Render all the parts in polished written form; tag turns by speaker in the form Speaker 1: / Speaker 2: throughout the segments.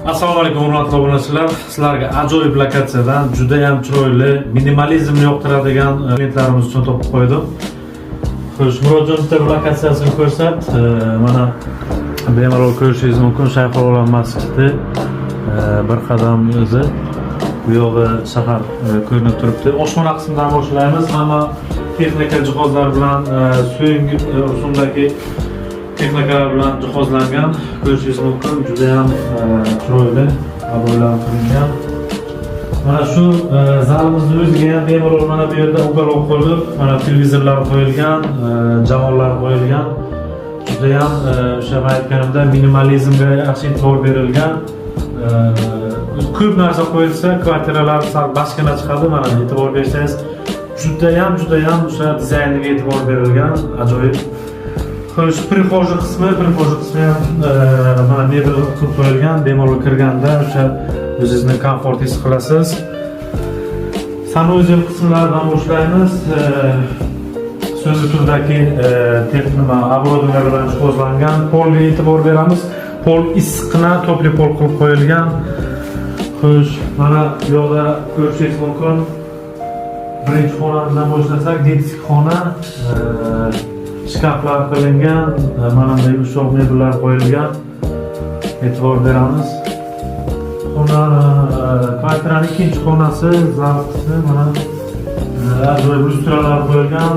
Speaker 1: Assalomu alaykum, hurmatli obunachilar. Sizlarga ajoyib lokatsiyadan juda ham chiroyli, minimalizmni yoqtiradigan klientlarimiz uchun topib qo'ydim. Xo'sh, Murodjon, bitta lokatsiyasini ko'rsat. Mana, bemalol ko'rishingiz mumkin, Shayxul Olam masjidi bir qadam o'zi. Bu yog'i shahar ko'rinib turibdi. Oshxona qismidan boshlaymiz. Hamma texnika jihozlar bilan, so'nggi rusumdagi texnikalar bilan jihozlangan. Ko'rishingiz mumkin, juda ham chiroyli обойлар qilingan. Mana shu zalimizni o'ziga ham bemalol mana bu yerda уголок qo'yilib, mana televizorlar qo'yilgan, javonlar qo'yilgan. Juda ham o'sha man aytganimda, minimalizmga yaxshi e'tibor berilgan. Ko'p narsa qo'yilsa, kvartiralar sal bachkana chiqadi. Mana, e'tibor bersangiz, judayam o'sha dizayniga e'tibor berilgan, ajoyib. Xo'sh, прихожий qismi ham mana mebel qilib qo'yilgan, bemalol kirganda o'sha o'zingizni komfort his qilasiz. Санузел qismlaridan boshlaymiz. So'nggi turdagi nima, оборудование bilan jihozlangan. Polga e'tibor beramiz. Pol issiqqina, тёплый pol qilib qo'yilgan. Xo'sh, mana bu yoqda ko'rishingiz mumkin. Birinchi xonamizdan boshlasak, детский xona, shkaflar qilingan, mana bunday yumshoq mebellar qo'yilgan. E'tibor beramiz. Xona, kvartirani ikkinchi xonasi, zal qismi, mana ajoyib lyustralar qo'yilgan.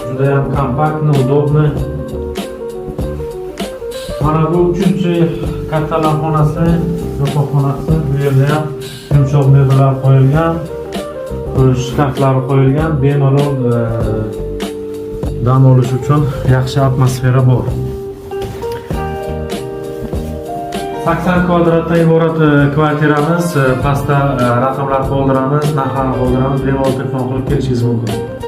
Speaker 1: Juda ham компактный, удобный. Mana bu uchinchi kattalar xonasi, yotoqxonasi. Bu yerda ham yumshoq mebellar qo'yilgan, shkaflar qo'yilgan. Bemalol dam olish uchun yaxshi atmosfera bor. 80 kvadratdan iborat kvartiramiz. Pastda raqamlar qoldiramiz, narxlarni qoldiramiz. Bemalol telefon qilib kelishingiz mumkin.